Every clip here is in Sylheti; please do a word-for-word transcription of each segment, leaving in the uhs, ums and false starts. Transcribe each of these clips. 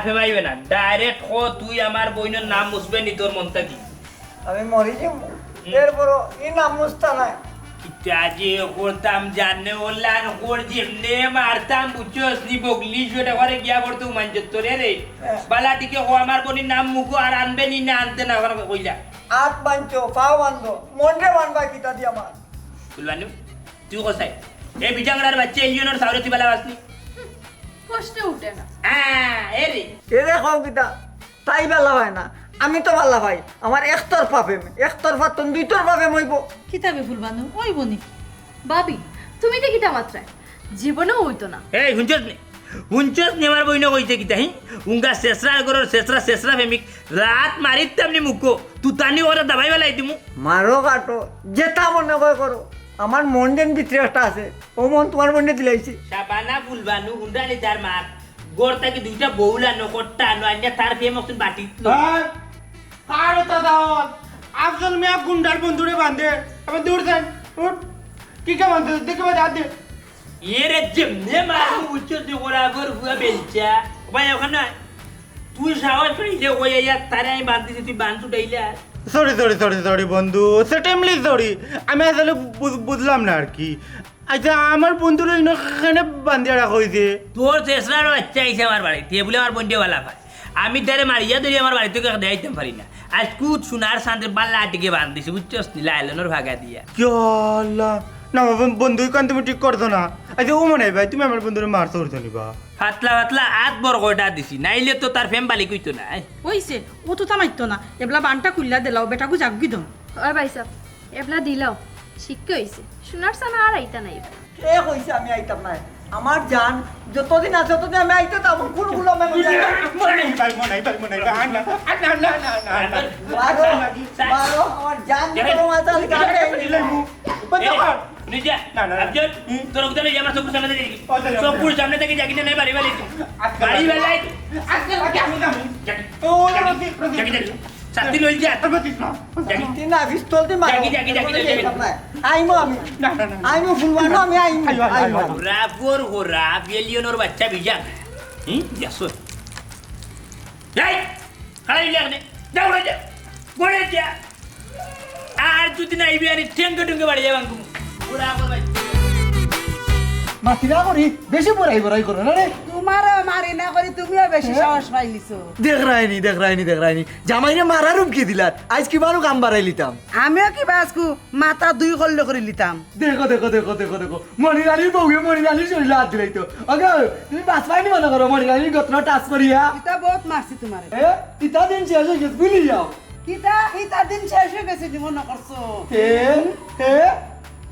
আপে পাইবে না, ডাইরেক্ট ক, তুই আমার বইনর নাম মুছবে নি তোর মন থাকি। আমি মরি যাবো, হুম। এরপরও এই নাম মুছতা নাই। কিতা যে করতাম জানে, ওলান কর যেমনে মারতাম, বুঝছস নি, বগলি সেটা করে গিয়া করতে মানজত তোরে রে। হ্যাঁ। বালা দিকে ক, আমার বইনর নাম মুখো আর আনবে নি না আনতে না, ওখানে কইলা। আত বানছো, পাও বান্ধো, মনরে বানবা কিতা দি আমার? ফুলবানু, তুই কোথায়? এ বিজাংরার বাচ্চা, এলিয়নর সাউরে তুই বালা বাসনি? প্রশ্ন উঠে না। আ, এ রে। এরে কও কিতা? তাই বালা হয় না, আমি তো বালা পাই। আমার একতরফা প্রেম, একতরফা তন দুইতরফা প্রেম হইব। কিতা বে ফুলবানু, হইব নি? ভাবি, তুমি তো কিতা মাতরায়? জীবনেও হইতো না। এই, হুনছস নি? হুনছস নি আমার বইনে কইছে কিতা, হি? উঙ্গা শেষরা ঘরর শেষরা, শেষরা প্রেমিক, রাত মারিতাম নি মুখো, তুতানি ওরা দাবাই বেলাই দিমু। মারো কাটো, যেতা মনে কয় করো। আমার মন যেন ভিতরে একটা আছে, ও মন তোমার মনে দিলাইছি। শাবানা ফুলবানু, হুন্ডানি তার মাত। ঘর থাকি দুইটা বউ লানো, কট্টা আনো, আনিয়া তার প্রেম অকতুন বাটি। হ্যাঁ? কার ওটা দাওয়াত? আফজল মিয়া গুন্ডার বন্ধুরে বান্ধে। আবার দূর যান। উঠ। কি কে বান্ধে? দেখে বান্ধে, হাত দে। এরে যেমনে মারমু, বুঝছস নি, ওরা আগর হুয়া বেলচা। ভাই, ওখানে আয়। তুই সাহস পাইলে ওই আইয়া তারে আমি বান্ধিছি, তুই বান্ধ উঠাইলে আর। সরি, সরি, সরি, সরি, বন্ধু। সেটেমলি সরি। আমি আসলে বুঝ-, বুঝলাম না আর কি। আচ্ছা, আমার বন্ধুরে ইনো কেনে বান্ধিয়া রাখা হইছে? তোর শেষরার বাচ্চা আইছে আমার বাড়িত, তে বুলে আমার বইনরে বালা পায়। আমি তারে মারিয়া ধরি আমার বাড়িত থাকি দেখাইতাম পারি না। আইজকু সোনার চান্দে বালা আটিকে বান্ধিছি, বুঝছস নি, লাইলনর ভাগা দিয়া। ইয়া আল্লাহ, না বাবা, বন্ধু, ইখান তুমি ঠিক করছো না। আচ্ছা, ও মনে হয় ভাই, তুমি আমার বন্ধুরে মারছো করছো নি বা? পাতলা পাতলা আত বড় কয়টা দিছি, নাইলে তো তার প্রেম বালিক হইতো না। হইছে, ও তো থামাইতো না। এবলা বানটা খুলিয়া দিলাও, বেটাগু যাউগি দম। ওই ভাই সাহেব, এবলা দিলাও, শিক্ষা হইছে। সোনার চান আর আইতা নাই। কে কইছে আমি আইতাম না? আমার জান যতদিন আছে, ততদিন আমি আইতে থাকবো। কোন গুলো আমি মনে হয়, মনে হয়, ভাই, মনে হয়, ভাই, মনে হয়, ভাই, আন না, আন না, আন না, আন না, আন না। মারো, মারো, আমার জান যত মাথা আছে, গাড়ি আইনি। বন্ধ কর। নিজে, না, না, না। আফজল, হুম? তোর উদারে আমার চোখের সামনে থেকে, ও, চল, চল। চোখের সামনে থেকে যাগি না, নাই বাড়ি বাড়ি। আজকে বাড়ি বাড়ি। আজকে বাড়ি আমি যাবো। যাগি। ও, যাগি। রফিক, রফিক। যাগি, যাগি। শাস্তি লই যা। আর বকিস না। যাগি। তুই না, পিস্তল দি মারো। যাগি, যাগি, যাগি, যাগি, যাগি। আইমু আমি। না, না, না, না। আইমু ফুলবানু, আমি আইমু। আইও, আইও, আইমু। আইও। রাবর হো, রাব, এলিয়নর বাচ্চা বিজা। হুম? যাস। এই, খাড়া ইলে এখানে। যাও, ঘরে যা। ঘরে যা। আর যদি না আইবি, আরে ঠেঙ্গে ঠুঙ্গে বাড়ি যাবান তুমি। ওরা আমার বাচ্চা। মাতিরা করি, বেশি বড়াই বড়াই করো না রে। তোমারও মারি না করি, তুমিও বেশি হ্যাঁ? সাহস পাইলিছো। দেখরায়নি, দেখরায়নি, দেখরায়নি। জামাইরে মারার হুমকি দিলার। আইজ কিবারও কাম বাড়াই লিতাম। আমিও কিবা আজকু মাথা দুই কল্লো করি লিতাম। দেখো, দেখো, দেখো, দেখো, দেখো। মনির আলীর বউয়ে মনির আলীর শরীরে হাত দিলাইতো। ওগো, তুমি বাঁচবায়নি মনে করো মনির আলীর গতনো টাচ করিয়া? ইতা বহুত মারছি তোমারে। এ? ইতা দিন শেষ হয়ে গেছে, ভুলি যাও। কিতা? ইতা দিন শেষ হয়ে গেছে, জীবন করছো। এ? এ?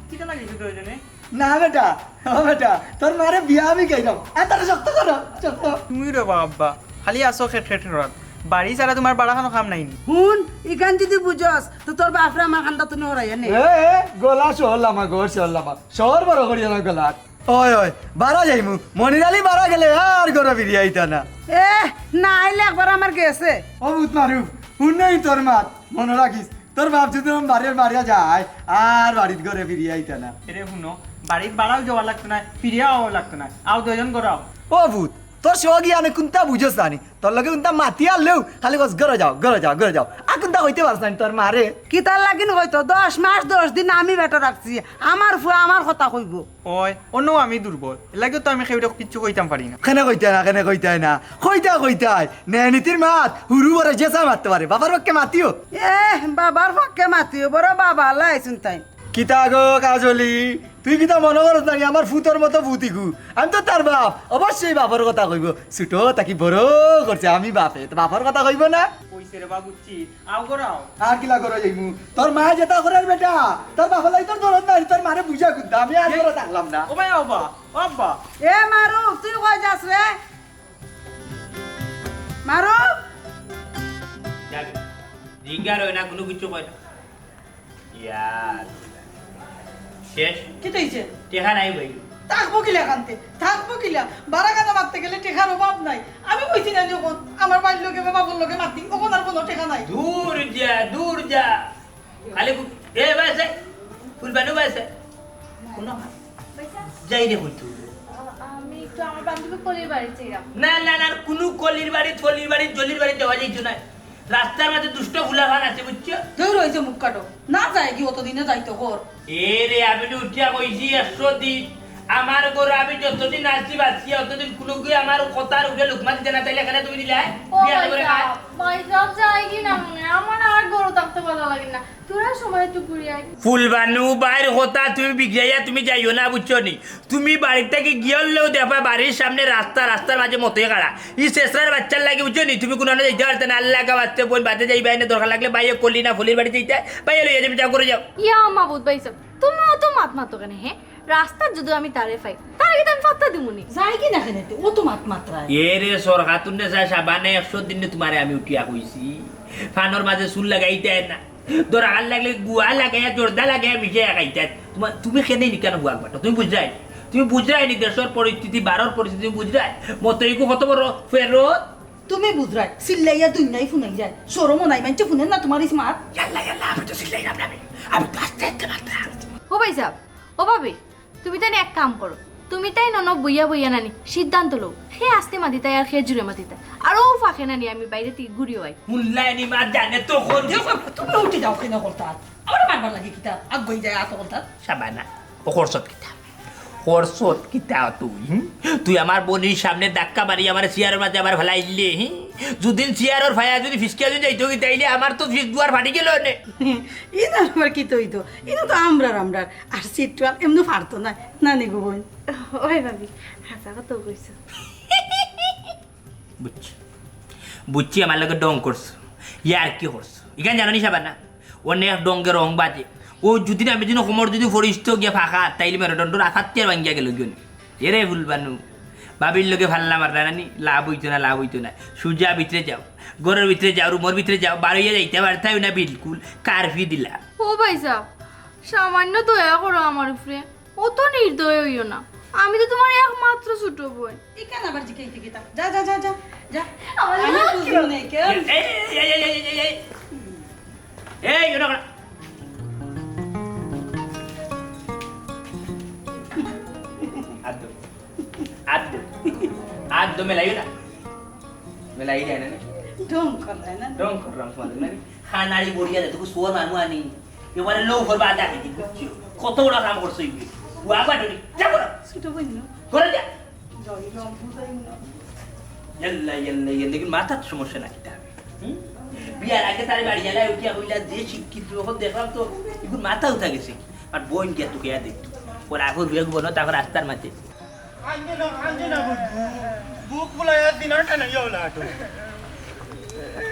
কিতা লাগিছে দুইজনে? না বেটা, ও বেটা, তোর মারে বিয়া আমি খাইলাম। এ, তারে শক্ত করো, শক্ত। তুমি রে বাবা, খালি আসো খেট খেট করাত। বাড়ি ছাড়া তোমার বাড়া খানো কাম নাই নি? হুন, ইখান যদি বুঝস, তো তোর বাপরে আমার কান্দা তুমি হরাইয়া নে। এ, এ, গলা শহর লামা, ঘর শহর লামা। শহর বড় করিয়া না গলা। ওই, ওই, বারা যাইমু। মনির আলী বারা গেলে আর ঘরে ফিরিয়া আইতা না। এ, না আইলে একবার আমার গেছে। ও ভূত মারুফ, হুন নাই তোর মাত, মনে রাখিস। তোর বাপ যদি আমার বাড়ির বাড়িয়া যায়, আর বাড়িত ঘরে ফিরিয়া আইতা না। এরে হুনো, বাড়িত বাড়াও যাওয়া লাগতো না, ফিরিয়া আওয়া লাগতো না। আও দুইজন ঘরে আও। ও ভূত, তোর সব জ্ঞানে কুন্তা বুঝস জানি। তোর লগে কুন্তা মাতি আনলেও খালি কস, "ঘরে যাও, ঘরে যাও, ঘরে যাও।" আর কুন্তা কইতে পারস না তোর মারে। কিতার লাগিন কইতো? দশ মাস দশ দিন আমি বেটা রাখছি। আমার ফুয়া আমার কথা কইবো। ওই, অন্য আমি দুর্বল। এর লাগিও তো আমি কেউরে কিচ্ছু কইতাম পারি না। কেনে কইতায় না, কেনে কইতায় না? কইতায়, কইতায়। ন্যায় নীতির মাত, হুরু বড় যেসা মাততে পারে। বাবার পক্ষে মাতিও। এহ, বাবার পক্ষে মাতিও, বড় বাবা আল্লাহ আইছুন তাই। কিতা গো কাজলি, তুই কিতা মনে করস নানি আমার ফুতর মতো ফুতিগু? আমি তো তার বাপ, অবশ্যই বাপর কথা কইবো। ছোট থাকি বড় করছে আমি বাপে, তো বাপর কথা কইবো না? কইছে রে বাবুচ্চি, আও ঘরে আও। আর কিলা ঘরে যাইমু? তোর মা যেতা করের বেটা, তোর বাপর লাগি তোর দরদ নাই, তোর মারে বুঝা কুন্তা, আমি আর ঘরে থাকলাম না। ও ভাই, ও বা, ও আব্বা। এ মারু, তুই কই যাস রে? মারু? যাবে। জিগার হয় না, কোনো কিছু কয় না। ইয়ার। শেষ। কিতা অইছে? টেকা নাই ভাই। থাকবো কিলা কান্তে? থাকবো কিলা? বারা গাদা মারতে গেলে টেকার অভাব নাই। আমি কইছি না যখন আমার ভাইর লগে বা বাবার লগে মাতি, অখন আর কোনো টেকা নাই। দূর যা, দূর যা। খালি কু-, এ ভাই আছে? ফুলবানু ভাই আছে? কোনো যাই রে কইতো। আমার বান্ধবী কলির বাড়ি যাইরাম। না না না, কুনু কলির বাড়ি, থলির বাড়ি, জলির বাড়ি যাওয়া যাইতো না। রাস্তার মাঝে দুষ্ট ফুলাফান আছে, বুঝছো? দূর হইছে মুখ কাটো। না যায় কি অতদিনে যাইতো ঘর। এ রে, আমি তো উঠিয়া কইছি একশো দিন। আমার ঘর আমি যতদিন আছি বাঁচিয়া, অতদিন কুনু কি আমার কথার উপরে লুকমা দিতে না, তাইলে এখানে তুমি দিলে, হ্যাঁ? ও বিয়া ভাই করে সাহেব, খায়। ভাই সাহেব, যাই কি না মনে, আমার আর ঘরো থাকতে ভালো লাগে না। তোরা সময় একটু ঘুরে আয়। ফুলবানু বাইর কথা তুমি বিগড়াইয়া তুমি যাইও না, বুঝছো নি? তুমি বাড়ির থাকি গিয়া হলেও দেখবা বাড়ির সামনে রাস্তা, রাস্তার মাঝে মতই খাড়া। ই শেষরার বাচ্চার লাগি, বুঝছো নি? তুমি কুনু যাইতে পারতে না, আল্লাহ গা বাঁচতে বইন বাদে যাইবা, এনে দরকার লাগলে বাইয়ে কলি না ফুলির বাড়ি যাইতে, বাইয়ে লইয়া যাবে, যাও করে যাও। ইয়া মাবুদ ভাই সাহেব, তুমি অত মাত মাতো কেনে, হ্যাঁ? রাস্তাত যদি আমি তারে পাই, তারে কিন্তু আমি পাত্তা দিমু নি। যাই কি না কেনে তে? ও তো মাত মাতরায়। এ রে সরকাতুন নেসা সাবানে একশো দিন নে তোমারে আমি উঠিয়া কইছি। ফানর মাঝে চুল লাগাইতে না। দরকার লাগলে গুয়া লাগাইয়া, জর্দা লাগাইয়া মিশাইয়া খাইতে। তোমার, তুমি কেনে নি কেনে হুয়াক বাটো? তুমি বুঝরায়? তুমি বুঝরায় নি দেশর পরিস্থিতি, বারর পরিস্থিতি তুমি বুঝরায়? মতইগু কত বড় ফেরত? তুমি বুঝরায়, চিল্লাইয়া দুনিয়াই ফুনাই যায়। শরমও নাই, মানষে ফুনের না তোমার ইস মাত। ইয়াল্লা, ইয়াল্লা, আমি তো চিল্লাইরাম না আমি। আমি তো আস্তে আস্তে মাতরাম। ও ভাই সাহেব, ও ভাবি, তুমি তাই এক কাম করো, তুমি তাই নন বইয়া বইয়া নানি সিদ্ধান্ত লও, হে আস্তে মাতিতায় আর হে জুরে মাতিতায়, আর ও ফাঁকে নানি আমি বাইরে থাকি ঘুরিও আই। হুনলায় নি মা জানে তো কোন দেখো, তুমি উঠি যাও কেনে করতাত? আমার মারবার লাগি কিতা? আগুয়াই যায় আত করতাত। সাবানা, ও খরচত কিতা? খরচত কিতা তুই, হুম? তুই আমার বইনর সামনে ধাক্কা মারি আমার চেয়ারর মাঝে আবার ফালাইলে, হুম? যুদিন চেয়ারর ফায়া যুদি ফিসকা যুদি যাইতো কি তাইলে আমার তো ফিস দুয়ার ফাটি গেল নে। ইনো আবার কিতা অইতো? ইনো তো আমরার আমরার। আর সিটুয়াল এমনে ফারতো না। নানি গো বইন। ওই ভাবি, হাছা কথা কইছো। বুঝছি, বুঝছি, আমার লগে ঢং করছো, ইয়ার কি করছো, ইখান জানো নি সাবানা? অনেক ঢঙ্গে রং বাজে। ও যুদি না, আমি যুদি কোমর যুদি ফরিস্ত গিয়া ফাঁকা, তাইলে মেরুদণ্ডর আফাত্তি আর ভাঙ্গিয়া গেল গিয়ে। এরে ফুলবানু, ভাবির লগে ফাল্লা মারলা নানি, লাভ অইতো না, লাভ অইতো না। সুজা ভিতরে যাও, ঘরর ভিতরে যাও, রুমর ভিতরে যাও, বারইয়া যাইতে পারতায় না বিলকুল, কারফি দিলা। ও ভাই সাহেব, সামান্য দয়া করো আমার উপরে, অত নির্দয় অইও না, আমি তো তোমার একমাত্র ছোট বইন। ইখান আবার জিকাইতে কিতা? যা, যা, যা, যা, যা। আমার আমি লাভ বুঝবো না, কেন? এই, এই, এই, এই, এই, এই, এই। এই, ওটা করা। আদ্য। আদ্য। আদ্য মেলাইও না। মেলাই যায় না, না? ঢং করলে না? রং কর, রং কর, না? খানাড়ি বড়িয়া দে, তোকে সোর মানু আনি। এবারে লো করবা আদা খেতে, বুঝছো? কত বড় কাম করছো এই বিয়ে। ওয়া বাটুরি, যা করো। ছোট বইন না? করে যা। যাই, রং বুঝাই না। ইয়াল্লা, ইয়াল্লা, ইয়াল্লা, কিন্তু মাথার সমস্যা না কিতা? হুম? বিয়ার আগে তার বাড়ি এলাই উঠিয়া কইলা যে শিক্ষিত, এখন দেখলাম তো এখন মাথা উঠা গেছে। আর বইন গিয়া তোকে আর দেখতো। ওর আগর বিয়ে বলো, তারপর রাস্তার মাঝে। কান্দিও না, কান্দিও না, বুক, বুক ফুলাইয়া দিন আর টানাইয়া ওলা আটো।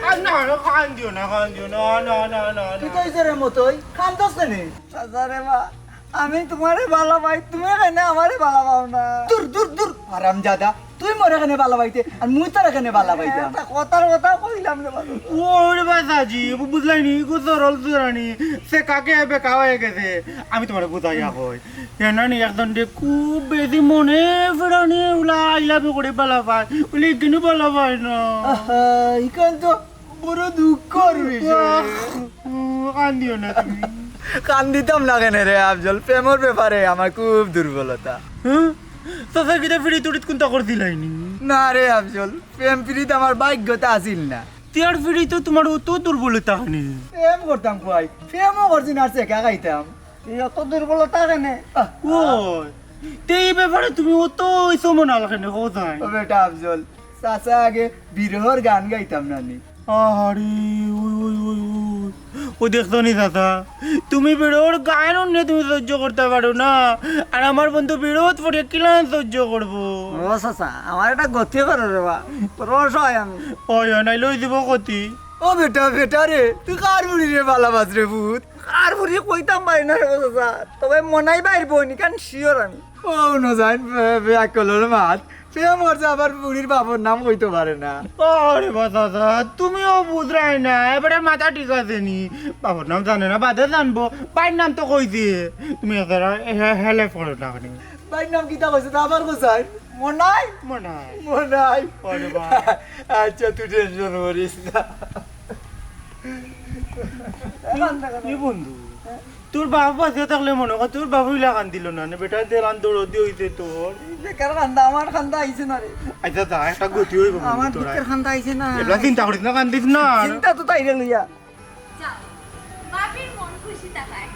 আর না, না, কান্দিও না, কান্দিও না, না, না, না, না। কিতা অইছে রে মতই? কান্দস কেনে? চাচা রে বা, আমি তোমারে ভালা পাই, তুমি কেনে আমারে ভালা পাও না? দূর, দূর, দূর, হারামজাদা। তুই মোরে কেনে ভালা পাইতে, আর মুই তোরে কেনে ভালা পাইতাম? একটা কথার কথা কইলাম রে বাবা। ওরে বা চাচি, বু-, বুঝলায় নি? ইগু সরল সুরানি, সে কাকে বেকা অইয়া গেছে। আমি তোমারে বুঝাইয়া কই। এ নানি একজন দে খুব বেশি মনে ফেরানি উলা I love you করে ভালা পায়। উলি কিনু ভালা পায় না। আহা, ইখান তো বড় দুঃখর বিষয়। উম, কান্দিও না তুমি। কান্দিতাম না কেনে রে আফজল, প্রেমর ব্যাপারে আমার খুব দুর্বলতা। হ্যাঁ? চাচা কিতা ফিরিত উরিত কুন্তা করছিলায়নি? না রে আফজল, প্রেম ফিরিত আমার ভাগ্যত আছিল না। তিয়ার ফিরিত তোমার অত দুর্বলতা কেনে? প্রেম করতাম কই, প্রেমও করছি না, আর ছেকা খাইতাম। এই অত দুর্বলতা কেনে? আহ, ওই, তে এই ব্যাপারে তুমি অত ইসমনাল কেনে, কোথায়? ও বেটা আফজল, চাচা আগে বিরহর গান গাইতাম না নি? আরে, ওই, ওই, ওই, ওই। ও দেখছো নি চাচা? তুমি বিরহর গান হুনলে তুমি সহ্য করতে পারো না। আর আমার বন্ধু বিরহত পড়িয়া কিলান সহ্য করবো? ও চাচা, আমার একটা গতি করো রে বা। রস হয় আমি। ওই, ওই, নাইলে ওই দিব ক্ষতি। ও বেটা, বেটা রে, তুই কার বুড়ি রে বালা বাস রে ভূত? কার বুড়ি কইতাম পারি না রে চাচা। তবে মনাই বাইর বইনি কান শিওর আমি। ও নজাইন বে-, বেয়াকলর মাত। প্রেম করছে আবার বুড়ির বাপর নাম কইতে পারে না। আরে বা চাচা, তুমিও বুঝরায় না, এবারে মাথা ঠিক আছে নি? বাপর নাম জানে না, বাদে জানবো। বাইর নাম তো কইছে। তুমি এছাড়া হে-, হেলে পড়ো না কেনে? বাইর নাম কিতা কইছে তা আবার কোথায়? মনাই? মনাই। মনাই। আরে বা। আচ্ছা, তুই টেনশন করিস না। এ বন্ধু, তোর বাপ বাঁচিয়া থাকলে মনে কর, তোর বাপ ইলা কান্দিল না, নে বেটা দেলান দৌড় দিয়ে হইছে তোর। বেকার কান্দা, আমার কান্দা আইছে না রে। আচ্ছা, যা, একটা গতি অইবো বন্ধু, আমার তোরা দুঃখের কান্দা আইছে না। এবলা চিন্তা করিস না, কান্দিস না। চিন্তা তো তাইরে লইয়া। যাও, ভাবির মন খুশি থাকায়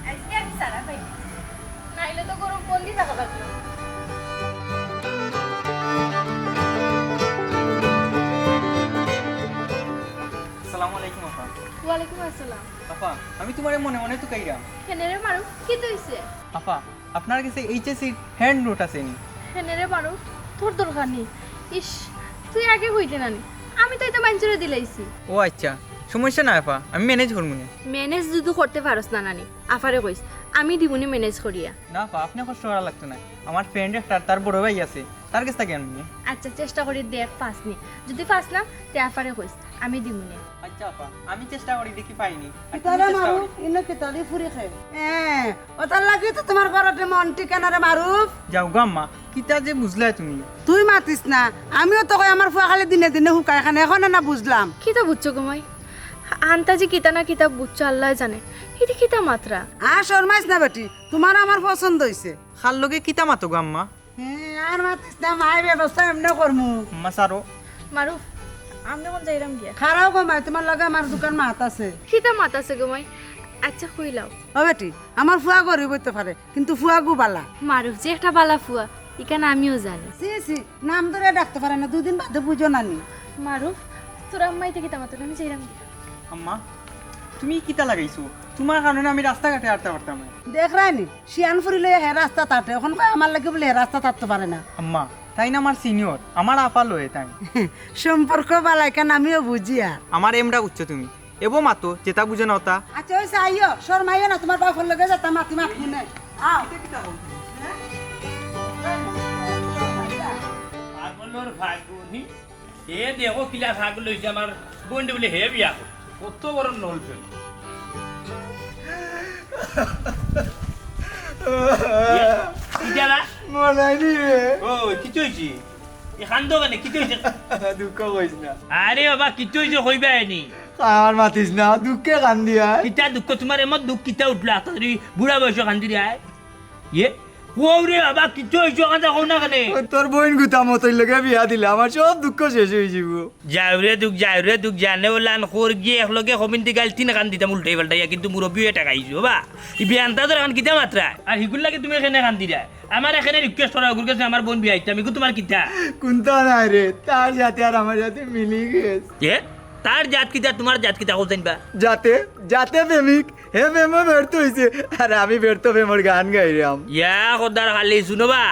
আজকে আমি সারা পাই, নাইলে তো গরম বন্দি থাকা লাগলো। আসসালামু আলাইকুম আপা। ওয়ালাইকুম আসসালাম। আপা, আমি তোমারে মনে মনে তুকাইরাম। কেনে রে মারুফ, কিতা অইছে? আপা, আপনার গেছে এইচএসসির হ্যান্ড নোট আছে নি? কেনে রে মারুফ, তোর দরকার নি। ইস, তুই আগে কইতে না নি, আমি তো ইতা মাইনষরে দিলাইছি। ও আচ্ছা, সমস্যা নাই আপা, আমি ম্যানেজ করমু নে। ম্যানেজ যদি করতে পারস না নানি, আফারে কইস, আমি দিমুনে ম্যানেজ করিয়া। না আপা, আপনে কষ্ট করা লাগতো না, আমার ফ্রেন্ড একটা, তার বড় ভাই আছে, তার গেছ থাকি আনমু নে। আচ্ছা, চেষ্টা করি দেখ পাস নি, যদি পাস না, তে আফারে কইস, আমি দিমুনে। আচ্ছা আপা, আমি চেষ্টা করি দেখি পাই নি। আর তুমি কিতারে চেষ্টা মারুফ, করো। ইনো কিতারে ফুরি খায়? হ্যাঁ, ওটার লাগি তো তোমার ঘরতে মন টিকে না রে মারুফ। যাও গো আম্মা, কিতা যে বুঝলায় তুমি। তুই মাতিস না, আমিও তো কই আমার ফুয়া খালি দিনে দিনে হুকায় খানে, এখন না বুঝলাম। কিতা বুঝছো গো মাই? আন্তাজি কিতা না কিতা বুঝছো আল্লায় জানে। ইতা কিতা মাতরা? আর শরমাইস না বেটি, তোমার আমার পছন্দ অইছে। কার লগে কিতা মাতো গো আম্মা? হ্যাঁ, আর মাতিস না, মাই ব্যবস্থা এমনে করমু। আম্মা সারো। মারুফ, আমি অখন যাইরাম গিয়া। খাড়াও গো মাই, তোমার লগে আমার দুখান মাত আছে। কিতা মাত আছে গো মাই? আচ্ছা, কইলাও। ও বেটি, আমার ফুয়া গরিব অইতে পারে, কিন্তু ফুয়াগু বালা। মারুফ যে একটা বালা ফুয়া, ইখান আমিও জানি। ছি, ছি, নাম ধরে ডাকতে পারে না, দুদিন বাদে বুঝো না নি। মারুফ, তোর আম্মা ইতা কিতা মাতরা, আমি যাইরাম গিয়া। আম্মা, তুমি কিতা লাগাইছো? তোমার কারণে আমি রাস্তাঘাটে আটতে পারতাম না। দেখরায় নি, শিয়ান ফুরি লইয়া হে রাস্তাত আটে, অখন কয় আমার লাগি বুলে হে রাস্তাত আটতে পারে না। আম্মা, তাইন আমার সিনিয়র, আমার আপা লয় তাইন। সম্পর্ক বালা ইখান আমিও বুঝিয়ার। আমার এমডা বুঝছো তুমি? এবো মাতো, যেতা বুঝো না ওতা। আচ্ছা, অইছে, আইও, শরমাইও না, তোমার বাপর লগে যেতা মাতি মাতমু নে। আও। পাগলর ফাগুনি। এ দেখো কিলা ফাগল অইছে আমার বইনরে বুলে হে বিয়া করে। কত বড় নল ফেল। এ, কিতা বা? মনাইনি রে। ও, কিতা অইছে? এ কান্দো কেনে? কিতা অইছে? দুঃখ কইস না। আরে বাবা, কিতা অইছে কইবায় নি? আর মাতিস না, দুঃখে কান্দিয়ার। কিতা দুঃখ? তোমার এমন দুঃখ কিতা উঠলো? এত দেরি বুড়া বয়সে কান্দিরায়? ইয়ে, কও রে বাবা, কিতা অইছে? কান্দা কও না কেনে? ওই তোর বইনগুতা মতইর লগে বিয়া দিলে আমার সব দুঃখ শেষ অইযিবো। যাও রে দুঃখ, যাও রে দুঃখ, জানে ওলান খোর গিয়া একলগে কমিন্তি গাইল তিন কান দিতাম উল্টাই পাল্টাইয়া, কিন্তু মুরব্বি অইয়া ঠেকাইছো বাবা। ই বিয়ানতা তোর এখন কিতা মাতরায়? আর হিগুর লাগি তুমি কেনে কান্দিরায়? আমার এখানে রিকোয়েস্ট করা, ওগুর গেছে আমার বইন বিয়া দিতাম, ইগু তোমার কিতা? কুন্তা নাই রে, তার সাথে আর আমার সাথে মিলি গেছে। এ? তার জাত কিতা, তোমার জাত কিতা, কও জানবা? জাতে, জাতে প্রেমিক, হে প্রেমে ব্যর্থ অইছে, আর আমি ব্যর্থ প্রেমর গান গাইরাম। ইয়া খোদার খালি, হুনো বা,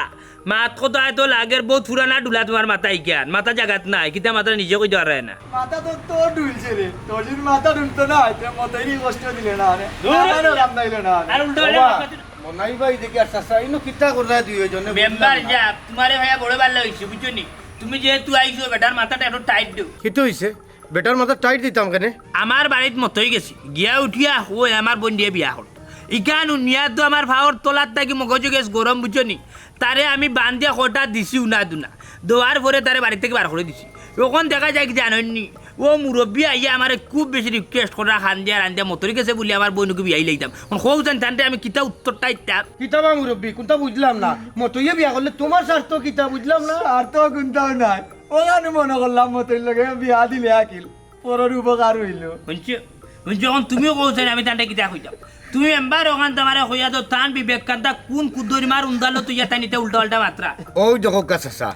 মাত কথায় তো লাগের বউত পুরানা ডুলা তোমার মাথা ইখান, মাথা জাগাত নাই, কিতা মাতরায় নিজে কইতে পাররায় না। মাথা তো তোর ডুলছে রে, তোর যদি মাথা ডুলতো না, তে মতইরে কষ্ট দিলে না রে। ধুর। আমারও কাম নাইলো না রে। আর উল্টো পাল্টা বাবা, মাত মাতো না। মনাই ভাই দেখি আর চাচা, ইনো কিতা কররায় দুইওজনে? মেম্বার বুঝলাম না। সাব, তোমারে ভাইয়া বড় ভালা অইছে, বুঝছো নি? তুমি যেহেতু আইছো, বেটার মাথাটা একটু টাইট দেও। কিতা অইছে? বেটার মাথা টাইট দিতাম কেনে? আমার বাড়িত মতই গেছি, গিয়া উঠিয়া কয় আমার বইনরে বিয়া করতো। ইখান হুনিয়া তো আমার পাওর তলার থাকি মগজো গেছে গরম, বুঝছো নি? তারে আমি বান্ধিয়া কয়টা দিছি উনা দুনা, দেওয়ার পরে তারে বাড়ি থাকি বার করি দিছি। অখন দেখা যায় কি জানইন নি, অউ মুরব্বি আইয়া আমারে খুব বেশি রিকোয়েস্ট কররা, কান্দিয়া কান্দিয়া মতই গেছে বুলে আমার বইনগু বিয়া দিলাইতাম। অখন কও জান তানরে আমি কিতা উত্তরটা দিতাম? কিতা বা মুরব্বি, কুন্তা বুঝলাম না। মতইয়ে বিয়া করলে তোমার স্বার্থ কিতা বুঝলাম না। স্বার্থ কুন্তাও নাই। অখানউ মনো করলাম মতইর লগে বিয়া দিলে আকিল, পরর উপকার অইলো। হুনছো? হুনছো, অখন তুমিও কও চাইন, আমি তানরে কিতা কইতাম? তুমি মেম্বার অখান তামারে কইয়া দেও, তান বিবেক কান্তা কুন কুদরিমার উন্দালো তুই তাইন ইতা উল্টা পাল্টা মাতরা। অউ দেখউক্কা চাচা,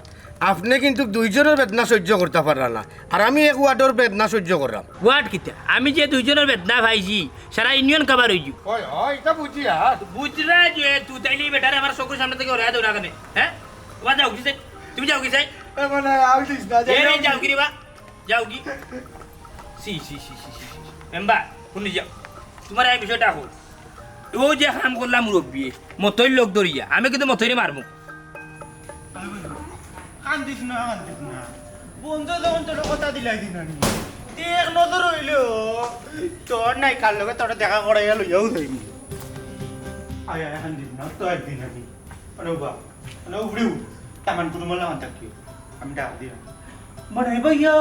আপনে কিন্তু দুইজনর বেদনা সইজ্য করতা পাররা না, আর আমি এক ওয়ার্ডর বেদনা সইজ্য কররাম। ওয়ার্ড কিতা? আমি যে দুইজনর বেদনা পাইছি, সারা ইউনিয়ন কাভার অইযিবো। অয়, অয়, ইতা বুঝি আর। বুঝরা যে তুই তাইলে ই বেটারে আমার চকুর সামনে থাকি হরাইয়া দেও না কেনে, হে? ওবা যাওগি চাই, তুমি যাওগি চাই। এ মানে, আউল দিস না, এ রে, যাওগি। যাওগি রে বা। যাওগি। ছি, ছি, ছি। মেম্বার, হুনি যাও। তুমারে আমি বিষয়টা কই। অউ যে কাম করলা মুরব্বিয়ে, মতইর লগ ধরিয়া, আমি কিন্তু মতইরে মারমু। কান্দিস না, কান্দিস না। বন্ধু যখন তোর কথা দিলাই দিন আমি। দেখ নজর অইলো। তোর নাই কার লগে তোরে দেখা করাইয়া লইয়াউ যাইমু। আয়, আয়, কান্দিস না, তো একদিন আমি। আরে বাবা, আরে উফরে উঠ। তামান কুটুমলা মান থাকিও। আমি ডাক দিলাম। মনাই ভাইয়া।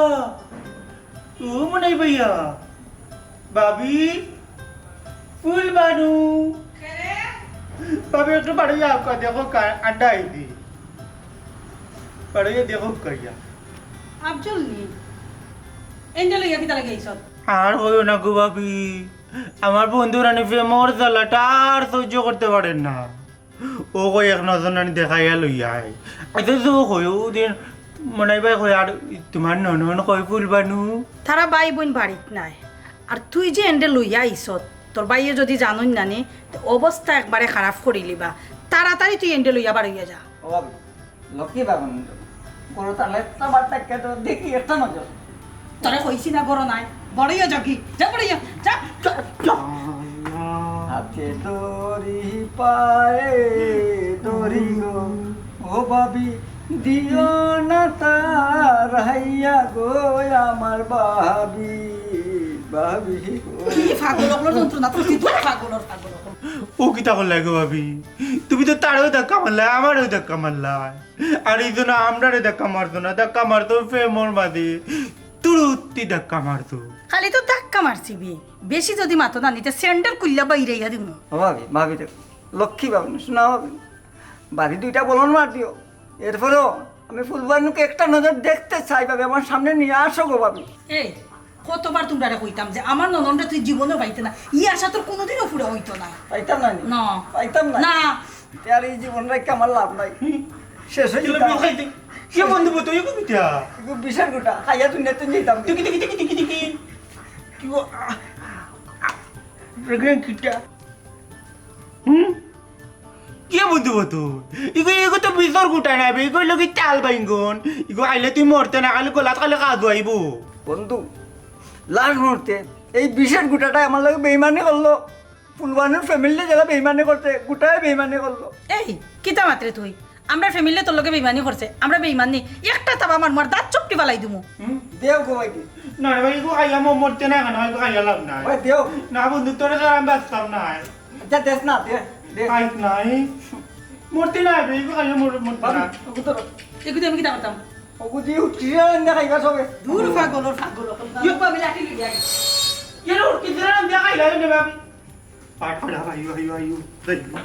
ও মনাই ভাইয়া। ভাবি। ফুল বানু। ভাবি, একটু বাড়ি যাও, কই দেখো, কা-, আন্ডা আইছি। আরে দেখো কইয়া। আফজল নি? এন্ডে লইয়া কিতা লাগি আইছত? আর কইও না গো ভাবি, আমার বন্ধুর আনি প্রেমর জ্বালাটা আর সহ্য করতে পারের না। ও কই এক নজর আনি দেখাইয়া লইয়া আই। আচ্ছা তো কই ও দিন মনাই ভাই কই আর তোমার ননন কই ফুলবানু? তারা ভাই বইন বাড়িত নাই। আর তুই যে এন্ডে লইয়া আইছত, তোর ভাইয়ে যদি জানইন না নি, তে অবস্থা একবারে খারাপ করিলিবা। তাড়াতাড়ি তুই এন্ডে লইয়া বারইয়া যা। ও ভাবি, লক্ষ্মী বাবু, করো তাহলে একটা বার তাকিয়া তো দেখি একটা নজর। তোরে কইছি না গরো নাই, বারইয়া যাগি, যা বারইয়া, যা। হাতে দড়ি পায়ে দড়ি গো, ও ভাবি, দিও না তার হাইয়া গো আমার ভাবি, ভাবি গো। কি পাগল অকলর যন্ত্রণা, তুই তুই পাগলর পাগল অকল। ও কিতা করলাই গো ভাবি? তুমি তো তারেও ধাক্কা মারলাই, আমারেও ধাক্কা মারলাই। আর এই জন্য আমরারে ধাক্কা মারতো না, ধাক্কা মারতো প্রেমর মাঝে। তুরুত্তি ধাক্কা মারতো। খালি তো ধাক্কা মারছি বি, বেশি যদি মাতো না নিতে স্যান্ডেল খুলিয়া বাইরাইয়া দিমু। ও ভাবি, ভাবি দেখো, লক্ষ্মী ভাবি, শোনা ভাবি, বাড়ি দুইটা বলন মার দিও, এরপরেও আমি ফুলবানুকে একটা নজর দেখতে চাই ভাবি, আমার সামনে নিয়ে আসো গো ভাবি। এই, কতবার তোমরারে কইতাম যে আমার ননদরে তুই জীবনে পাইতে না, ই আশা তোর কোনোদিনও পুরা হইতো না। পাইতাম না নি? না। পাইতাম না? না। তে আর এই জীবন রাখতে আমার লাভ নাই, শেষ হয়ে কিলো যেতাম। বিষ খাইতে? কে বন্ধু বতো? ইগু কিতা? এগু বিষের গুটা, খাইয়া দুনিয়া তুই যেতাম। টিকি টিকি টিকি টিকি টিকি। কি গো? আ, আ, প্রেগনেন্ট কিতা? হুম? কে বন্ধু বতো? ইগু, ইগু তো বিষর গুটা নাই বে, ইগু লগে চাল বাইঙ্গন। ইগু খাইলে তুই মরতে না, খালি গলাত খালি কাদু আইবো। বন্ধু, লাস্ট মুহূর্তে এই বিষের গুটাটাই আমার লগে বেইমানি করলো। ফুলবানুর ফ্যামিলি যারা বেইমানি করছে, গুটায় বেইমানি করলো। এই, কিতা মাতরে তুই? আমরা ফ্যামিলি তোর লগে বেইমানি করছে, আমরা বেইমান নি। একটা থাবা মারমু আর দাঁত চপটি ফালাই দিমু। দেও গো ভাই দি। না রে ভাই, ইগু খাইয়া ম-, মরতে না কেন? ইগু খাইয়া লাভ নাই। ভাই দেও। না বন্ধু, তোরে ছাড়া আমি বাঁচতাম না। আচ্ছা দেস না, দে, দে। খাইত নাই। মরতে না বে, ইগু খাইয়া মর-, মরতে ভাবি, না। ওগু ধরো। এগুতে আমি কিতা করতাম? ওগু দি উঠি রান্না খাইবা সবে। দূর পাগলর পাগল অকল। ইয়ে, আমি লাঠি লইয়া আই। এরে উঠতে দিলে না, দেখা খাইলা রে ভাবি। পাট পাড়া, আইও, আইও, আইও, আইও।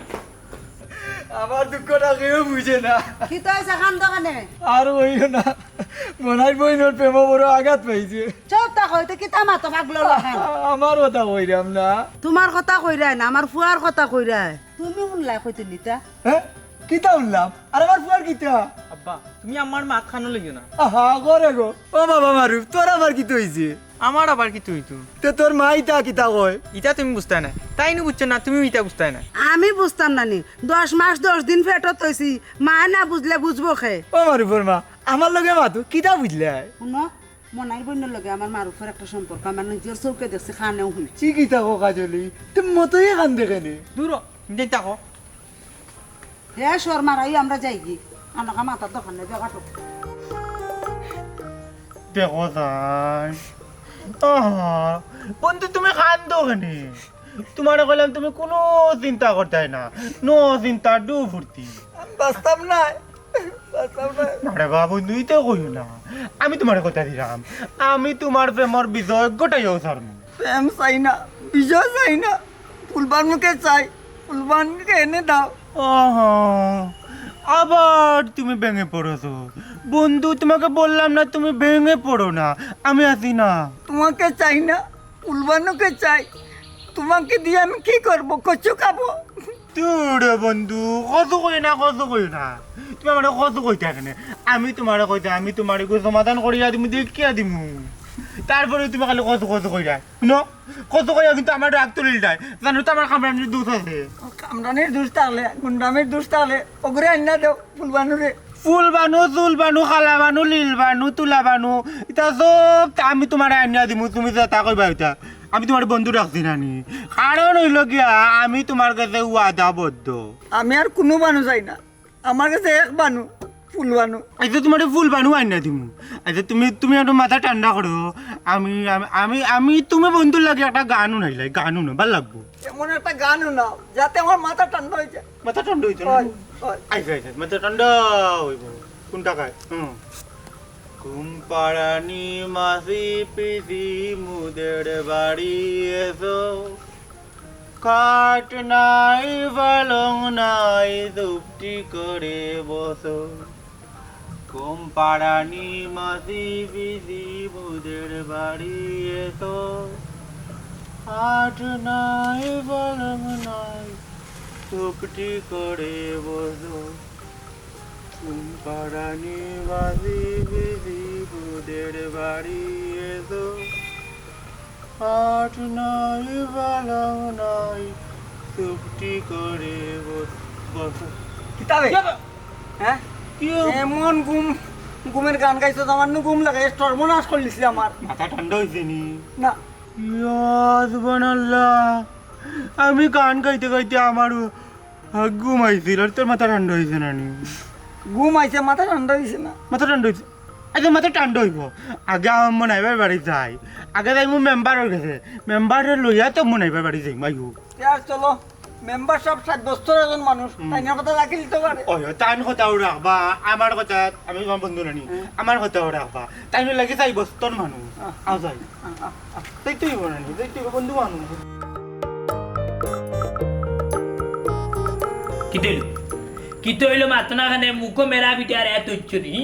আমার দুঃখটা কেউ বুঝে না। কিতা অইছে, কান্দো কেনে? আর কইও না, মনাইর বইনর প্রেমো বড় আঘাত পাইছে। চুপ থাকো, ইতা কিতা মাতো পাগলর লাখান? আমার কথা কইরাম না। তুমার কথা কইরায় না, আমার ফুয়ার কথা কইরায়। তুমি হুনলায় কইতে নিতা? হ্যাঁ, কিতা হুনলাম? আর আমার ফুয়ার কিতা? আব্বা, তুমি আমার মাত খানো লইও না। আহা, করে গো। ও বাবা মারুফ, তোর আবার কিতা অইছে? আমার আবার কিতা অইতো? তে তোর মা ইতা কিতা কয়? ইতা তুমি বুঝতায় না, তাইনও বুঝছে না, তুমিও ইতা বুঝতায় না। আমি বুঝতাম না নি, দশ মাস দশ দিন পেটত থইছি, মায় না বুঝলে বুঝবো কে? ও মারুফর মা, আমার লগে মাতো, কিতা বুঝলায়? হুনো, মনাইর বইনর লগে আমার মারুফর একটা সম্পর্ক, আমার নিজর চউখে দেখছি, কানেও হুনছি। ই কিতা কও কাজলি? তুমি মতোই কান্দে কেনে? দূর হ, তুমি দেখো। হে শর্মার আই, আমরা যাইগি। আনকা মাতার দরকার নাই, জাগা তো। দেখো তাই। আহা, বন্ধু, তুমি কান্দো কেনে? তুমারে কইলাম তুমি কুনু চিন্তা করতায় না। No চিন্তা, do ফুর্তি। আমি বাঁচতাম না, বাঁচতাম না। আরে বাবু, তুই তো কইও না। আমি তুমারে কথা দিলাম, আমি তুমার প্রেমর বিজয় ঘটাইয়াউ ছাড়মু। প্রেম চাই না, বিজয় চাই না, ফুলবানুকে চাই, ফুলবানুকে এনে দাও। আহা, আবার তুমি ভেঙে পড়ছো। বন্ধু, তোমাকে বললাম না তুমি ভেঙে পড়ো না, আমি আছি না। তোমাকে চাই না, ফুলবানুকে চাই। তোমাকে দিয়ে আমি কি করব? কচু খাবো? দূর বন্ধু, কচু কই না, কচু কই না। তুমি আমারে কচু কইতায় কেনে? আমি তুমারে কইতাম, আমি তুমারে ইগু সমাধান করিয়া দিমু, দেখিয়া দিমু। তারপরে তুমি খালি কচু কচু কইরায়। হুনো, কচু কইয়া কিন্তু আমার রাগ তুলিলায়। জানো তো আমার কামড়ানির দোষ আছে। কামড়ানির দোষ থাকলে, গুন্ডামির দোষ থাকলে, ওগুরে আইনা দেও, ফুলবানুরে। ফুলবানু, চুলবানু, কালাবানু, লিলবানু, তুলাবানু, ইতা সব তা আমি তুমারে আনিয়া দিমু, তুমি যেতা কইবা ইতা। আমি তুমারে বন্ধু রাখছি না নি। কারণ অইলো গিয়া, আমি তুমার গেছে ওয়াদাবদ্ধ। আমি আর কুনু বানু চাই না, আমার গেছে এক বানু, ফুলবানু। আইচ্ছা, তুমারে ফুলবানু আনিয়া দিমু। আইচ্ছা, তুমি, তুমি একটু মাথা ঠান্ডা করো। আমি, আমি, আমি, আমি তুমি বন্ধুর লাগি একটা গান হুনাইলাই, গান হুনো, ভালা লাগবো। এমন একটা গান হুনাও, যাতে আমার মাথা ঠান্ডা হয়ে যায়। মাথা ঠান্ডা অইতো না? হয়, হয়। আইচ্ছা, আইচ্ছা, মাথা ঠান্ডা অইবো। কুনটা গায়? হুম। ঘুম পাড়ানি মাসি পিসি মুদের বাড়ি এসো, খাট নাই পালং নাই চুপটি করে বসো। ঘুম পাড়ানি মাঝি বিজি বুদের বাড়ি এসো। খাট নাই, পালং নাই, চুপটি করে বসো। ঘুম পাড়ানি মাঝি বিজি বুদের বাড়ি এসো। খাট নাই, পালং নাই, চুপটি করে বস-, বসো। কিতাবে? কি হবে? হ্যাঁ? কি হবে? এমন ঘুম, ঘুমের গান গাইছো, আমার নু ঘুম লাগে, সর্বনাশ করলিছি আমার। মাথা ঠান্ডা হইছে নি? না। ইয়া সুবহানাল্লাহ, আমি গান গাইতে গাইতে আমার ঘুম আইছিল, আর তোর মাথা ঠান্ডা হইছে না নি? ঘুম আইছে, মাথা ঠান্ডা হইছে না। মাথা ঠান্ডা হইছে? আচ্ছা, মাথা ঠান্ডা হইব। আগে আমার মনাইবার বাড়ি যাই, আগে যাইমু মেম্বারর গেছে, মেম্বাররে লইয়া তো মনাইবার বাড়ি যাইমু। আইও। ইয়ার চলো, মেম্বার সাব সাব্যস্তর একজন মানুষ, হুম। তাইনর কথা রাখি দিতে পারে। ওই, ওই, তান কথাও রাখবা, আমার কথা আমি তোমার বন্ধু নানি, হুম। আমার কথাও রাখবা। তাইন লাগি সাব্যস্তর মানুষ। আহ। আও যাই। আহ, আহ, আহ। তাই তুই বনানি, তাই তুই বন্ধু মানুষ। কিতা অইলো? কিতা অইলো মাতো না কেনে? মুখো মেরা পিটার এত ইচ্ছু নি।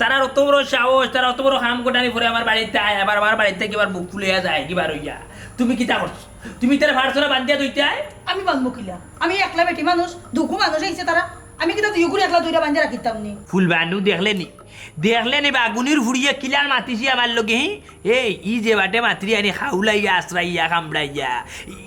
তারার অত বড় সাহস, তারা অত বড় কাম ঘটানি পরে আমার বাড়িত আয়, আবার আমার বাড়িত থাকি আবার বুক ফুলাইয়া যায় কিবা রইয়া। তুমি কিতা করছো? তুমি তারে পারছো না বান্ধিয়া থইতায়? আমি বান্ধমু কিলা? আমি একলা বেটি মানুষ, দুগু মানুষ আইছে তারা। আমি কিতা দুইগুরে একলা ধইরা বান্ধিয়া রাখিতাম নি? ফুলবানু দেখলে নি? দেখলে নি বাগুনির ফুড়িয়ে কিলান মাতিছি আমার লগে, হি? এই, ই যে বাটে মাতরি আনি খাউলাইয়া, আশ্রাইয়া, কামড়াইয়া,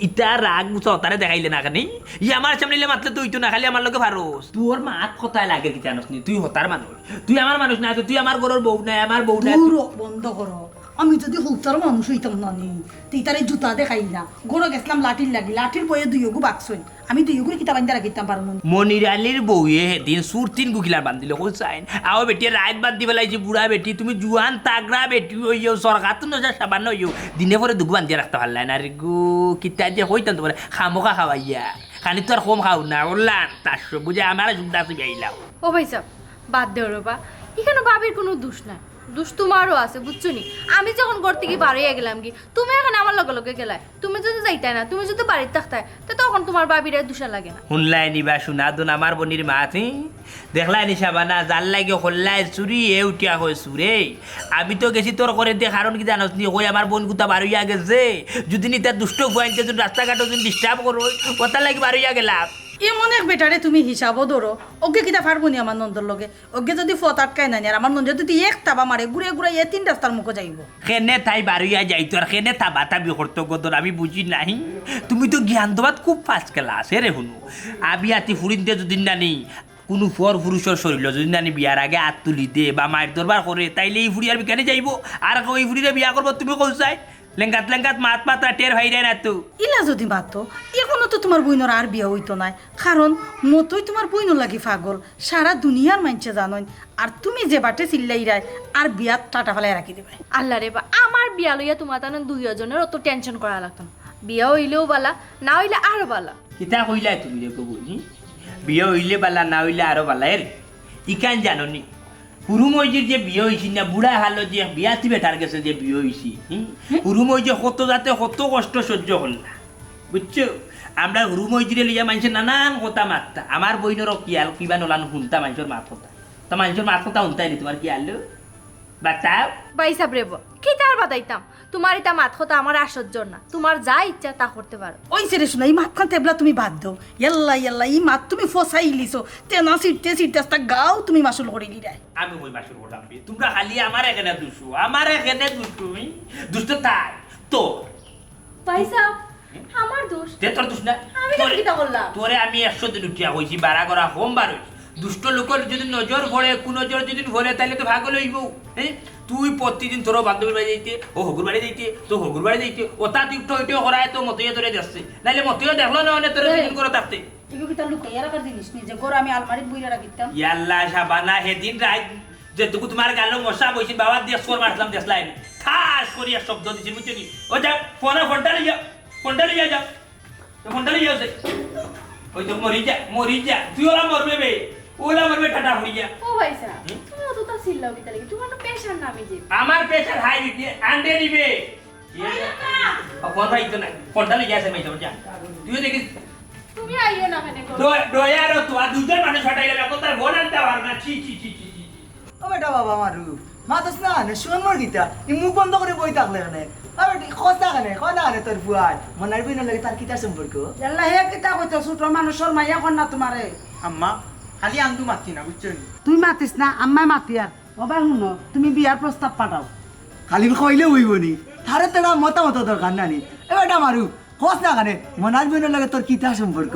ইতা রাগ গুছা অতারে দেখাইলে না কেনে? ই আমার সামনে ইলা মাতলে তো অইতো না, খালি আমার লগে পারোস। তোর মাত কথায় লাগে কিতা জানোস নি? তুই হতার মানুষ। তুই আমার মানুষ না, তুই আমার ঘরর বউ না, আমার বউ না। দূর হ, বন্ধ করো। আমি যদি হতার মানুষ অইতাম না নি, তে ইতারে জুতা দেখাইল না। ঘরো গেছলাম লাঠির লাগি, লাঠির বয়ে দুইওগু বাগছইন। আমি দুইওগুরে কিতা বান্ধিয়া রাখিতাম পারমু নি? মনির আলীর বউয়ে হেদিন চুর তিন গুকিলার বান্ধিল, কইছাইন। আও বেটিয়ে রাইত বান্ধি ফালাইছি, বুড়া বেটি, তুমি জুয়ান তাগড়া বেটি অইও, সরকার তো নজর সাবান অইও, দিনে পরে দুগু বান্ধিয়া রাখতা পারলায় না রে গো। কিতা যে কইতাম তুমারে, খামোখা খাওয়াইয়া। খানি তো আর কম খাও না, ওরলান, তার সব বুঝে আমার সুবিধা আছে, বেইলাও। ও ভাইসাব, বাদ দেও রে বা, ইখানো ভাবির কুনু দুষ নাই। দুষ তুমারও আছে, বুঝছো নি? আমি যখন ঘর থাকি বারইয়া গেলাম গি, তুমি অখন আমার লগে লগে গেলায়। তুমি যদি যাইতায় না, তুমি যদি বাড়িত থাকতায়, তে তখন তুমার ভাবিরে দুষা লাগে না। হুনলায় নি বা সুনাদুন আমার বইনর মাত, হি? দেখলায় নি শাবানা, যার লাগি করলায় চুরি, হে উঠিয়া কয় চুরে। আমি তো গেছি তর্ক করতে, কারণ কিতা জানোস নি? কই আমার বইন কুতা বারইয়া গেছে। যদি নি তার দুষ্ট ফুয়াইন্তে যদি রাস্তাঘাটো যদি disturb করইন, অতার লাগি বারইয়া গেলাম। এমন এক বেটারে তুমি হিসাবো ধরো, অগে কিতা পারবো নি আমার নন্দর লগে? অগে যদি পথ আটকায় না নি, আর আমার নন্দে যদি এক থাবা মারে, ঘুরে ঘুরে এ তিন রাস্তার মুখো যাইবো। কেনে তাই বারইয়া যাইতো আর কেনে থাবা থাবি করতো গো, ধর আমি বুঝি নাই। তুমি তো জ্ঞান দেওয়াত খুব first class, এরে হুনো। আবিয়াতি ফুড়িন্তে যদি নানি কুনু পর পুরুষর শরীলো যদি নানি বিয়ার আগে আত তুলি দে বা মাইর দরবার করে, তাইলে ই ফুড়ি আর বিকানি যাইবো? আর কই ই ফুড়িরে বিয়া করবো তুমি কও চাই? লেঙ্গাত লেঙ্গাত মাত মাতরা টের পাইরায় না তো। ইলা যদি মাতো, অখনো তো তুমার বইনর আর বিয়া অইতো নায়, কারণ মতই তুমার বইনর লাগি পাগল, সারা দুনিয়ার মাইনষে জানইন। আর তুমি যে বাটে চিল্লাইরায়, আর বিয়াত টাটা ফালাই রাখি দিবায়। আল্লাহ রে বা, আমার বিয়া লইয়া তুমার তান দুইওজনর অত tension করা লাগতো না। বিয়া অইলেও বালা, না অইলে আরো বালা। কিতা কইলায় তুমি রে গো বইন, হি? বিয়া অইলে বালা, না অইলে আরো বালা, এরে? ইখান জানো নি? হুরু মইজির যে বিয়া অইছিল না, বুড়া হালো যে এক বিয়াতি বেটার গেছে যে বিয়া অইছিল, হুম? হুরু মইজে কত জাতে কত কষ্ট সহ্য করলা, বুঝছো? আমরা হুরু মইজিরে লইয়া মাইনষে নানান কথা মাততা। আমার বইনরও খিয়াল কিবা নলান হুনতা মাইনষর মাত কথা। তা মাইনষর মাত কথা হুনতায় নি তুমার খিয়াল? বাতাও। ভাইসাব রে বা, কিতা আর বাতাইতাম? তুমার ইতা মাত কথা আমার আর সহ্যর না। তুমার যা ইচ্ছা তা করতে পারো। অইছে রে সোনা, ই মাতখান তেবলা তুমি বাদ দেও। ইয়াল্লা, ইয়াল্লা, ই মাত তুমি ফসাইলিছো। তেনা ছিড়তে ছিড়তে আস্তা গাউ তুমি মাসুল করিলিরায়। আমি কই মাসুল করলাম বে? তুমরা খালি আমারে কেনে দুষো, আমারে কেনে দুষো, হুম? দুষ তো তার, তো। ভাইসাব, আমার দুষ। তে তোর দুষ না। আমি তোরে, কিতা করলাম? তোরে আমি একশো দিন উঠিয়া কইছি, বাড়া করা কম বারইস। দুষ্ট লোকর যদি নজর পড়ে, কুনজর যদি পড়ে, তাইলে তো পাগল অইবো। হ্যাঁ? তুই প্রতিদিন তোর বান্ধবীর বাড়ি যাইতে, ও হগুর বাড়ি যাইতে, তো হগুর বাড়ি যাইতে, ওটা তুই টয় টয় করায় তো মতইয়ে তোরে দেখছে। নাইলে মতইয়ে দেখলো না, অনে তোরে এই। দুদিন করে থাকতে। এগু কিতা লুকাইয়া রাখার জিনিস নি, যে ঘর আমি আলমারিত বইরা রাখিতাম। ইয়াল্লা, শাবানা, হেদিন রাইত যেটুকু তুমার গালো মশা বইছিল, বাবা দিয়া স্কোর মারছিলাম, দেখলায় নি? ঠাস করি এক শব্দ দিছি, বুঝছো নি? ও যা, ফোনে ফোনটা লইয়া, ফোনটা লইয়া যা। তো ফোনটা লইয়া আছে। ওই তো মরি যা, মরি যা। তুই ওলা মরবে বে। ওলা মরবে টাটা হই যা। ও ভাইসাব, হুম? তুমি অতটা চিল্লাও কিতা লাগি? তুমার তো pressure নামি যাইবো। আমার pressure high BP, আন্ডে নিবে। আরে না। ও ফোন ভাই তো নাই। ফোনটা লইয়া আছে ভাই, যা। তুইও দেখিস। তুমি আইও না কেনে গো। ড-, ডয়ারও তো, আর দুজন মানুষ ফাটাইলে এখন তার ফোন আনতে পারো না। ছি, ছি, ছি, ছি, ছি, ছি। ও বেটা বাবা মারু, মাতস না কেনে, শরম অর কিতা? ই মুখ বন্ধ করি বই থাকলে কেনে? আরে, কস না কেনে, কয় না কেনে তোর ফুয়ায়? মনাইর বইনর লগে তার কিতা সম্পর্ক? ইয়াল্লা, হে কিতা কইতো, ছোট মানুষর মাইয়া কর না তোমারে। আম্মা, খালি আন্দু মাতি না, বুঝছো নি? তুই মাতিস না, আম্মায় মাতিয়ার। ও বা হুনো, তুমি বিয়ার প্রস্তাব পাঠাও। খালি কইলে অইবো নি? তারে তেরা মতামত দরকার না নি? এ বেটা মারু, কস না কেনে, মনাইর বইনর লগে তোর কিতা সম্পর্ক?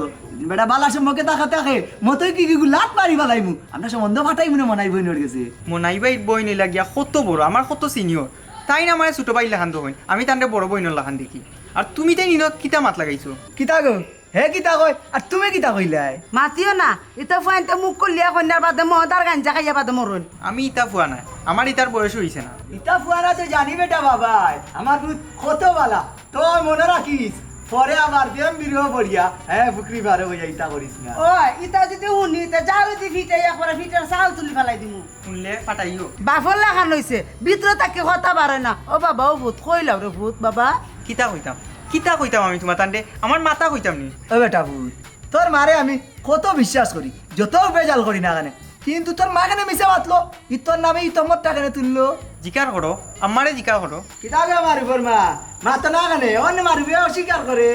বেটা বালা সম্পর্কে থাকা থাকে, মতই কি কি লাত মারি ফালাইমু। আমরা সম্বন্ধ পাঠাইমু না মনাইর বইনর গেছে। মনাই ভাইর বইন অইলা গিয়া কত বড়, আমার কত senior। তাইন আমারে ছোট ভাইর লাখান দেখইন, আমি তানরে বড় বইনর লাখান দেখি। আর তুমি তাইন ইনো কিতা মাত লাগাইছো? কিতা গো? হে কিতা কয়? আর তুমি কিতা কইলায়? মাতিও না, ইতা ফুয়াইন্তে মুখ খুলিয়া কইন্যার বাদে মদ আর গাঞ্জা খাইয়া বাদে মরইন। আমি ইতা ফুয়া নায়, আমার ইতার বয়স অইছে না। ইতা ফুয়া না তো জানি বেটা বাবায়, আমার পুত কত বালা। তো মনো রাখিস, পরে আবার প্রেম বিরহ পড়িয়া, হে, ফুকরি পারে অইয়া ইতা করিস না। ও, ইতা যুদি হুনি, তে ঝাড়ু দি ফিটে একবারে ফিটের ছাল তুলি ফালাই দিমু। হুনলে ফাটাইও। বাফর লাখান অইছে, ভিতরে থাকি কথা বারয় না। ও বাবা, ও পুত, কইলাও রে পুত, বাবা। কিতা কইতাম? কিতা কইতাম আমি তুমার তানরে? আমার মাথা কইতাম নি। ও বেটা পুত, তোর মারে আমি কত বিশ্বাস করি, যত বেজাল করি না কেনে, কিন্তু তোর মা কেনে মিছা মাতলো? ই তোর নামে ই তহমতটা কেনে তুললো? জিকার করো, আমারে জিকার করো। কিতা বে আমার উপর মা? মাতো না কেনে? অন্য মারুবে অস্বীকার করে।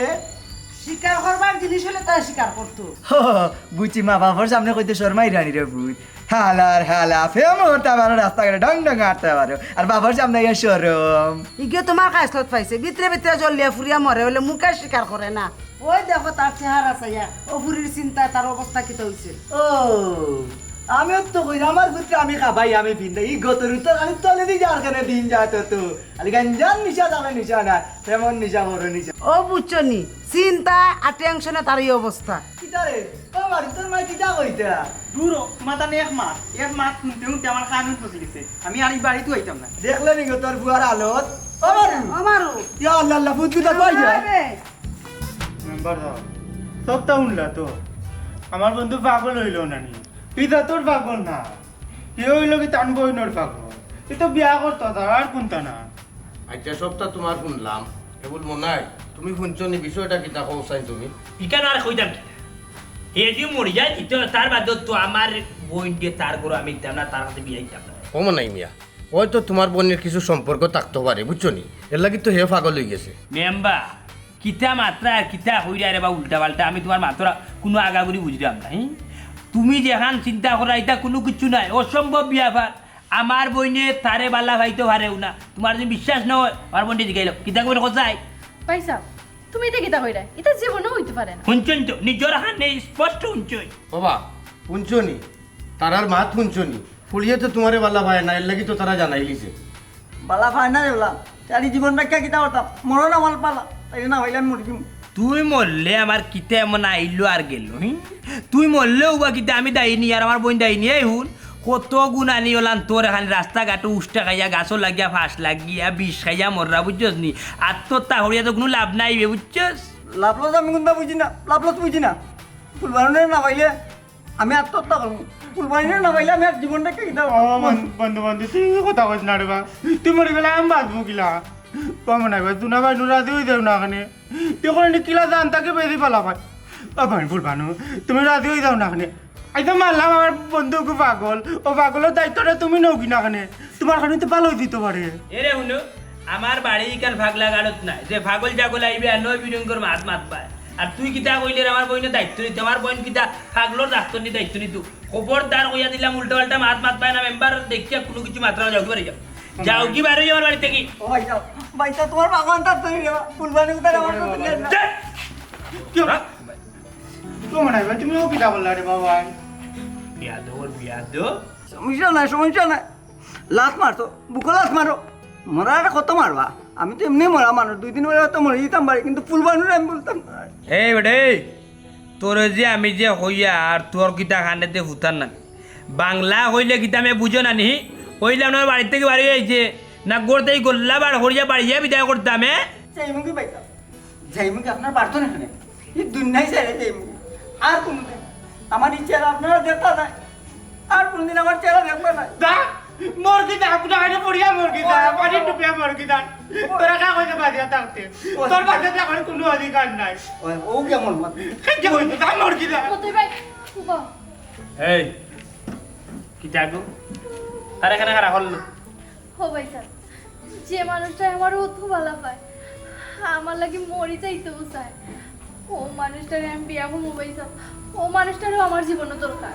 স্বীকার করবার জিনিস অইলে তাই স্বীকার করতো। বুঝছি মা, বাফর সামনে কইতে শরমাইরা নি রে পুত। হালার হালা, ফেম করতে পারো, রাস্তাঘাটে ঢং ঢং আটতে পারো, আর বাফর সামনে ইয়া শরম। ইগে তুমার খাইছলত পাইছে, ভিতরে ভিতরে জ্বলিয়া ফুরিয়া মরে, অইলে মুখে স্বীকার করে না। ওই দেখো তার চেহারা চাইয়া, ও ফুরির চিন্তায় তার অবস্থা কিতা অইছে। ও, আমিও তো কই, আমার পুতরে আমি খাবাই, আমি পিন্দাই, ই গতর উত্তর খালি তলে দি যার কেনে দিন যায় তো তো। খালি গাঞ্জার নিশা, তালে নিশা না, তেমন নিশা, বড় নিশা। ও বুঝছো নি, চিন্তা আর টেনশনে তার ই অবস্থা। কিতা রে? ও মারু, তোর মায় কিতা কইতা? দূর ও, মাতানে এক মাত, এক মাত হুনতে হুনতে আমার কান উঠ বসে গেছে। আমি আর ই বাড়িত আইতাম না। দেখলে নি গো তোর ফুয়ার হালত? ও মারু। ও মারু। ইয়া আল্লাহ আল্লাহ, ফুত কিতা কই যায়? আরে। মেম্বার সাব, সবটা হুনলা তো? আমার বন্ধু পাগল অইলো না নি? ই জাতর পাগল না, ই অইলো কি তান বইনর পাগল। ই তো বিয়া করতো তার, আর কুনতা না। আইচ্ছা, সবটা তুমার হুনলাম। কেবল মনাই, তুমি হুনছো নি বিষয়টা কিতা কও চাইন তুমি? ইখান আর কইতাম কিতা? হে যে মরি যায় দিতে, তার বাদে তো আমার বইন দিয়া তার ঘরো আমি দিতাম না, তার কাছে বিয়া দিতাম না। ও মনাই মিয়া, অয়তো তুমার বইনর কিছু সম্পর্ক থাকতো পারে, বুঝছো নি? এরলাগি তো হে পাগল অইগেছে। মেম্বার, কিতা মাতরা আর কিতা কইরা রে বা উল্টা পাল্টা, আমি তুমার মাতর কুনু আগাগুড়ি বুঝরাম না, হি? তুমি যেখান চিন্তা কররা, ইতা কুনু কিচ্ছু নায়, অসম্ভব ব্যাপার। আমার বইনে তারে বালা পাইতো পারেউ না। তুমার যদি বিশ্বাস না অয়, আমার বইনরে জিগাইলাও। কিতা কইরা কও চাই? ভাইসাব, তুমি ইতা কিতা কইরায়? ইতা জীবনেও অইতো পারে না। হুনছইন তো, নিজর কানে স্পষ্ট হুনছইন। ওবা, হুনছো নি? তারার মাত হুনছো নি? ফুড়িয়ে তো তুমারে বালা পায় না, এরলাগি তো তারা জানাইলিছে। বালা পায় না রে বালা, তারে জীবন রক্ষা কিতা করতাম? মরণ আমার পালা, তাইরে না পাইলে আমি মরি যিমু। তুই মরলে আমার কিতা এমন আইলো আর গেলো, হি? তুই মরলেও বা কিতা আমি দায়ী নি, আর আমার বইন দায়ী নি? এই হুন, কত গুনানি অলান তোর এখান রাস্তাঘাটো উষ্টা খাইয়া, গাছো লাগিয়া, ফাঁস লাগিয়া, বিষ খাইয়া মররা, বুঝছস নি? আত্মহত্যা করিয়া তো কুনু লাভ নাই বে, বুঝছস? লাভ লস আমি কুনতা বুঝি না, লাভ লস বুঝি না। ফুলবানুরে না পাইলে আমি আত্মহত্যা করমু। ফুলবানুরে না পাইলে আমি আর জীবন রক্ষা কিতা করতাম? ও বন্ধু, বন্ধু, বন্ধু, তুই ই কথা কইস না রে বা। তুই মরি গেলে আমি বাঁচমু কিলা? ও মনাই ভাই, তুই না ভাই, নু রাজি অই যাও না কেনে। তুই অখন এনে কিলা জান তাকে বেশি পালা ভাই। ও ভাই, ফুলবানু, তুমি রাজি অই যাও না কেনে। আইচ্ছা মানলাম আমার বন্ধু খুব পাগল। ও পাগলর দায়িত্বটা তুমি নেও কি না কেনে? তুমার কারণে তো ভালা অই যিতো পারে। এরে হুনো, আমার বাড়ি ইখান পাগলা গাড়ত নায় যে পাগল ছাগল আইবে আর নয় বিরঙ্গর মাত মাতবায়। আর তুই কিতা কইলে রে আমার বইনর দায়িত্ব নিতে? আমার বইন কিতা পাগলর ডাক্তর নি দায়িত্ব নিতো? খবরদার কইয়া দিলাম, উল্টা পাল্টা মাত মাতবায় না, মেম্বার দেখিয়া কুনু কিছু মাতরাম না, যাওগি বারইয়া। যাওগি বারইয়া আমার বাড়ি থাকি। ও ভাই যাও, ভাই যাও, তুমার বাগান তার তৈরি রে, ফুলবানু তার আমার তো তুলে না। ধ্যাৎ! কি হলো? ও মনাই ভাই, তুমি ও কিতা করলা রে বাবা? বিয়াদব, বিয়াদব। সমস্যা নাই, সমস্যা নাই। লাত মারতো, বুকো লাত মারো। মরার কত মারবা? আমি তো এমনি মরা মানুষ, দুই দিন পরে তো মরি যিতাম পারি, কিন্তু ফুলবানুরে আমি ভুলতাম না। এই বেটা, এই, তোরে যে আমি যে কইয়ার, তোর কিতা কানেতে ফুটার না? বাংলা কইলে কিতা আমি বুঝো না নি? কইলাম না, বাড়ি থাকি বারই আইছে, না ঘর থাকি গল্লা বার করিয়া বাড়িয়া বিদায় করতাম, এ? যাইমুগি ভাইসাব, যাইমুগি, আপনার বাড়ি তো না কেনে? ই দুনিয়াই ছাড়ি যাইমুগি। আর কুনুদিন আমার ই চেহারা আপনারা দেখতা নায়। আর কুনুদিন আমার চেহারা দেখতা নায়। দা, মর কিতা, গুনা খাইয়া পড়িয়া মর কিতা, পানি ডুবিয়া মর কিতা। তোরা কা কইতে বাজিয়া থাকতে? তোর বাঁচার কুনু অধিকার নাই। ওই, ও কেমন মত? কে কইতে, তা মর কিতা? কতই ভাই, উবা। এই, কিতা গো? তার এখানে খারাপ হল। ও ভাইসাব, যে মানুষটায় আমার অত ভালা পায়, আমার লাগি মরি যাইতেও চায়, ও মানুষটারে আমি বিয়া করমু ভাইসাব। ও মানুষটারও আমার জীবনে দরকার।